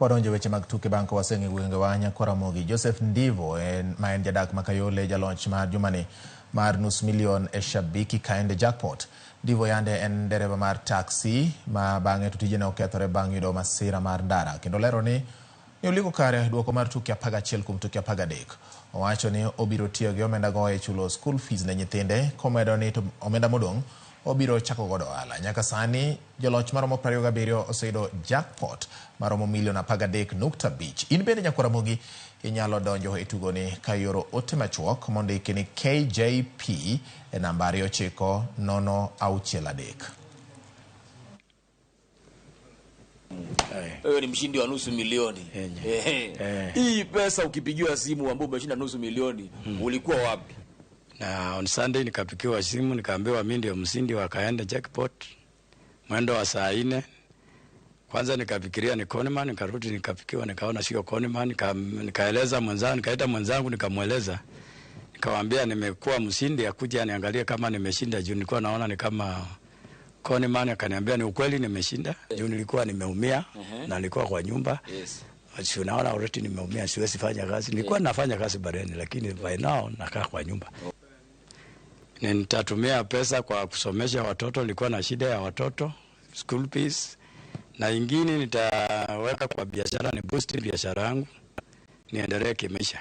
Wadonjo weche mag tuke bang' ka waseng'e gwengewa Nyakwaramogi. Joseph Ndivo en, ma en jadak ma Kayole jaloch mar jumani mar nus milion e Shabiki Kaende Jackpot. Ndivo yande en dereva mar taxi ma bang'e to tije ne okethore bang' yudo masira mar ndara kendo lero ni ne oliko kare duoko mar tuke 11 kuom tuke 13. Owacho ni obiro tiyo gi omenda go e chulo school fees ne nyithinde komedo ni to omenda modong' obiro chako godo ohala. Nyaka sani joloch maromo 27 oseyudo jackpot maromo milion 13.5. In bende Nyakwaramogi inyalo donjo e tugoni ka ioro ote machuok mondiki ni KJP e namba 29063. Wewe ni mshindi wa nusu milioni. Hii pesa ukipigiwa simu ambao umeshinda nusu milioni, ulikuwa wapi? Na on Sunday nikapigiwa simu nikaambiwa mimi ndio mshindi wa Kaende Jackpot mwendo wa saa 4. Kwanza nikafikiria ni Conman, nikarudi nikafikiwa nikaona sio Conman, nikaeleza mwenzangu, nikaita mwenzangu nikamweleza. Nikamwambia nimekuwa mshindi, akuja aniangalie kama nimeshinda juu nilikuwa naona ni kama Conman. Akaniambia ni ukweli nimeshinda juu nilikuwa nimeumia na nilikuwa kwa nyumba. Si unaona already nimeumia, siwezi fanya kazi. Nilikuwa nafanya kazi bareni, lakini by now nakaa kwa nyumba. Nitatumia pesa kwa kusomesha watoto, nilikuwa na shida ya watoto, school fees, na ingine nitaweka kwa biashara, ni boost biashara yangu niendelee kimaisha.